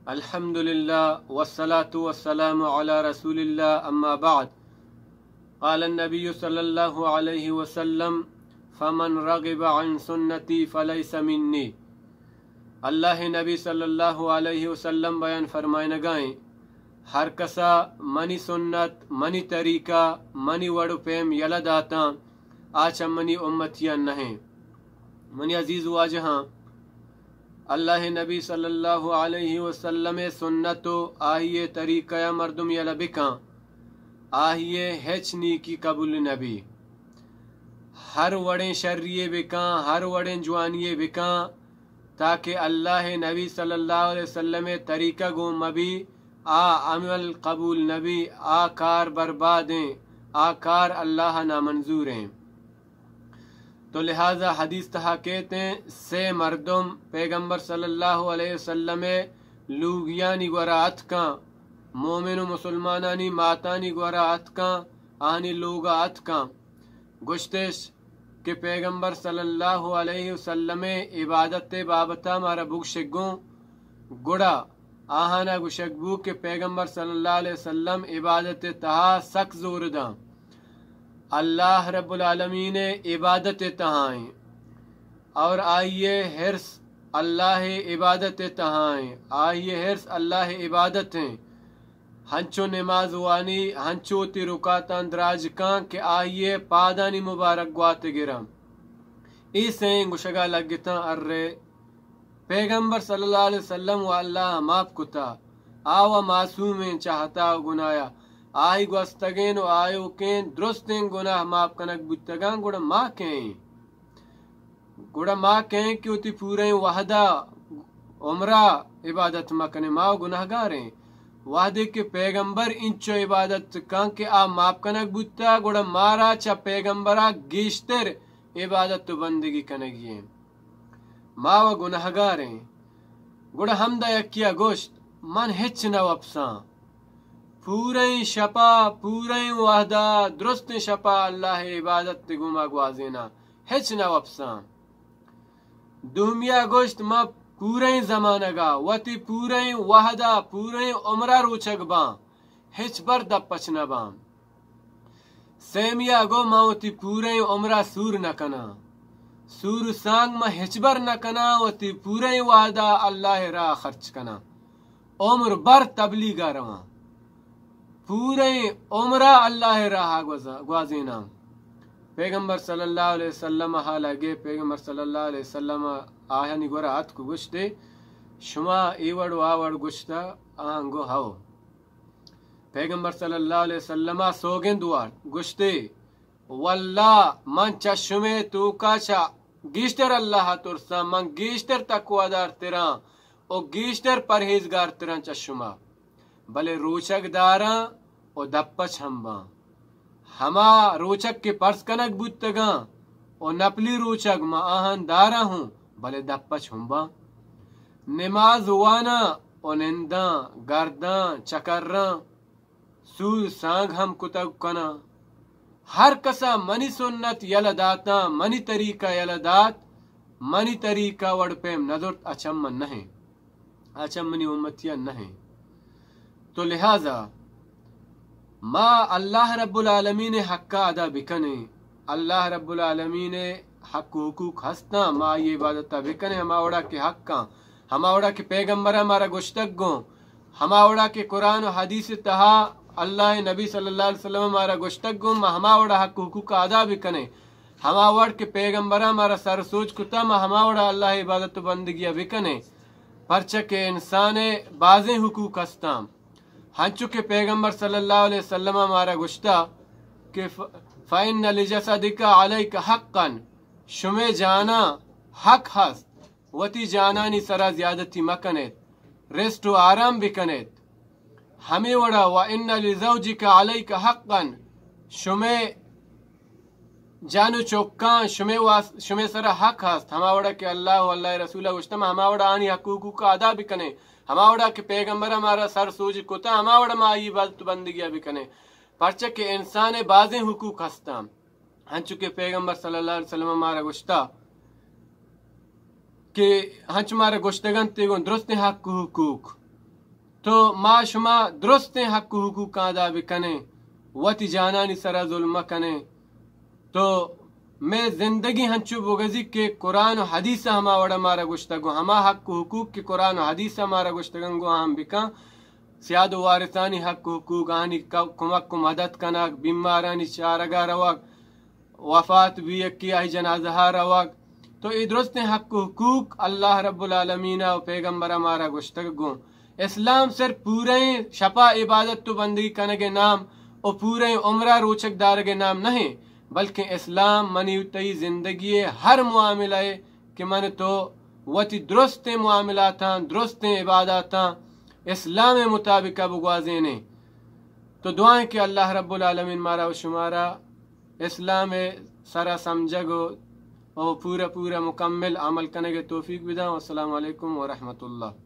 الحمد لله والصلاة والسلام على رسول الله، أما بعد. قال النبي صلى الله عليه وسلم: فمن رغب عن سنتي فليس مني. اللہ نبی صلی اللہ علیہ وسلم بیان فرمائنگائیں، ہر کسا منی سنت، منی طریقہ، منی وڑ و پیم یلہ داتاں، آ چہ منی امتیان نہ ایں۔ منی عزیز واجہاں، اللہ نبی صلی اللہ علیہ وسلم سنت و آئی طریقہ مردم یلہ بکاں، آئی ہچ نیکی قبول نبی۔ ہر وڑیں شریے بکاں، ہر وڑیں جوانیے بکاں، تاکہ اللہ نبی صلی اللہ علیہ وسلم طریقہ گوں مبی، آ عمل قبول نبی، آ کار بربادیں، آ کار اللہ نامنظوریں۔ تو لہذا حدیث تہا کہتے ہیں، سے مردم پیغمبر صلی اللہ علیہ وسلم لوگیانی گورا اتکاں، مومن و مسلمانانی ماتانی گورا اتکاں، آنی لوگا اتکاں۔ گوشتش کہ پیغمبر صلی اللہ علیہ وسلم عبادت بابتا مارا بگشگوں، گڑا آہانا گوشگ بو کہ پیغمبر صلی اللہ علیہ وسلم عبادت تہا سک زور داں۔ اللہ رب العالمین عبادت تہائیں اور آئیے حرص اللہ عبادت تہائیں، آئیے حرص اللہ عبادت ہیں۔ ہنچو نماز وانی، ہنچو وتی رکاتاں دراج کاں کہ آئی ء پادانی مبارک گوات گراں۔ اے سئیں گوشگا لگتاں، ارے پیغمبر صلی اللہ علیہ وسلم و اللہ معاف کتا، آ و معصومیں چہ ہتا و گنایا، آئی گوستگین و آیوکیں درستیں گناہ معاف کنگ بوتگاں، گڑا ما کئیں؟ گڑا ما کئیں کہ وتی پوریں وہدا عمرہ عبادت مکنیں، ما و گناہگاریں۔ وہدے کہ پیغمبر انچو عبادت کن کہ آ معاف کنگ بوتا، گڑا مارا چہ پیغمبرا گیشتر عبادت و بندگی کنگی ایں۔ ما و گناہگاریں۔ گڑا ہمدا یکیا گوشت، من ہچ نہ وپساں۔ پوریں شپا، پوریں وہدا، درستیں شپا اللہ عبادت گوما گوازیناں۔ ہچ نہ وپساں۔ دومیا گوشت، ما پوریں زمانگا، وتی پوریں وہدا، پوریں عمرا روچگ باں، ہچبر دپ پچ نہ باں۔ سیمیا گو، ما وتی پوریں عمرا سور نہ کناں۔ سور و سانگ ما ہچبر نہ کناں، وتی پوریں وہدا اللہ راہ خرچ کناں۔ عمر بر تبلیغا رواں۔ پوریں عمرا اللہ راہا گوزا-، گوازیناں۔ پیغمبر صلی اللہ علیہ وسلم حالا گے، پیغمبر صلی اللہ علیہ وسلم آہانی گورا اتک و گوشتے، شما اے وڑ و آ وڑ گوشتا؟ آہاں گو ہو۔ پیغمبر صلی اللہ علیہ وسلم سوگند وارت، گوشتے، واللہ من چہ شمے توکا چہ گیشتر اللہ ترساں، من گیشتر تقوی دارتراں و گیشتر پرہیزگارتراں چہ شما، بلے روچگ داراں و دپچ ہم باں۔ ہما روچگ کہ پرز کنگ بوتگاں و نپلی روچگ ما آہاں داراں ہوں، بلے دپچ ہم باں۔ نماز واناں و ننداں، گرداں، چکراں، سور سانگ ہم کتگ کناں۔ ہر کسا منی سنت یلہ داتاں، منی طریقہ یلہ دات، منی طریقہ وڑ پیم نہ زرت، اچم من نہ ایں، اچم منی امتیان نہ ایں۔ تو لہذا ما اللہ رب العالمین حقا ادا بکنیں، اللہ رب العالمین حق و حقوق ہستاں، ما آئی عبادتا بکنیں، ہما وڑا کہ حقاں، ہما وڑا کہ پیغمبراں مارا گوشتگ گوں، ہما وڑا کہ قرآن و حدیث تہا اللہ نبی صلی اللہ علیہ وسلم مارا گوشتگ گوں، ما ہما وڑا حق و حقوق ادا بکنیں۔ ہما وڑ کہ پیغمبراں مارا سر سوج کتا، ما ہما وڑا اللہ عبادت و بندگی بکنیں۔ پرچہ کہ انسان بازیں حقوق ہستاں۔ ہنچو کہ پیغمبر صلی اللہ علیہ وسلم مارا گوشتا کہ ف-، فإن لجسدك عليك حقا، شمے جانا حق ہست، وتی جانانی سرا زیادتی مکنیت، ریسٹ و آرام بکنیت۔ ہمے وڑا وإن لزوجك عليك حقا، شمے جان و چکاں شمے واس-، شمے سرا حق ہست، ہما وڑا کہ اللہ و اللہ رسول گوشتم، ہما وڑا آنی حق و حقوق ادا بکنیں، ہما وڑا کہ پیغمبر مارا سر سوج کتا، ہما وڑا ما آئی عبادت و بندگی بکنیں۔ پرچہ کہ انسان بازیں حقوق ہستاں۔ ہنچو کہ پیغمبر صلی اللہ علیہ وسلم مارا گوشتا کہ ہنچو مارا گوشتگنت گوں درستیں حق و حقوق، تو ما شما درستیں حق و حقوقاں ادا بکنیں، وتی جانانی سرا ظلم مکنیں۔ تو مئے زندگی ہنچو بگزی کہ قرآن و حدیث ہما وڑا مارا گوشتگ و ہما حق و حقوق کہ قرآن و حدیث مارا گوشتگن گو ہم بکن۔ سیاد و وارثانی حق و حقوق، آنی ک-، کمک و مدد کنگ، بیمارانی چارگا روگ، وفات بی یکی آئی جنازہ روگ۔ تو اے درستیں حق و حقوق اللہ رب العالمین و پیغمبر مارا گوشتگ گوں۔ اسلام صرف پوریں شپا عبادت و بندگی کنگ نام و پوریں عمرہ روچگ دارگ نام نہیں، بلکہ اسلام منی و تئی زندگی ہر معاملہ کہ من تو وتی درستیں معاملاتاں، درستیں عباداتاں اسلام مطابق بگوازینیں۔ تو دعائیں کہ اللہ رب العالمین مارا و شمارا اسلام سرا سمجھگ و، و پورا پورا مکمل عمل کنگ توفیق بداں۔ السلام علیکم ورحمۃ اللہ۔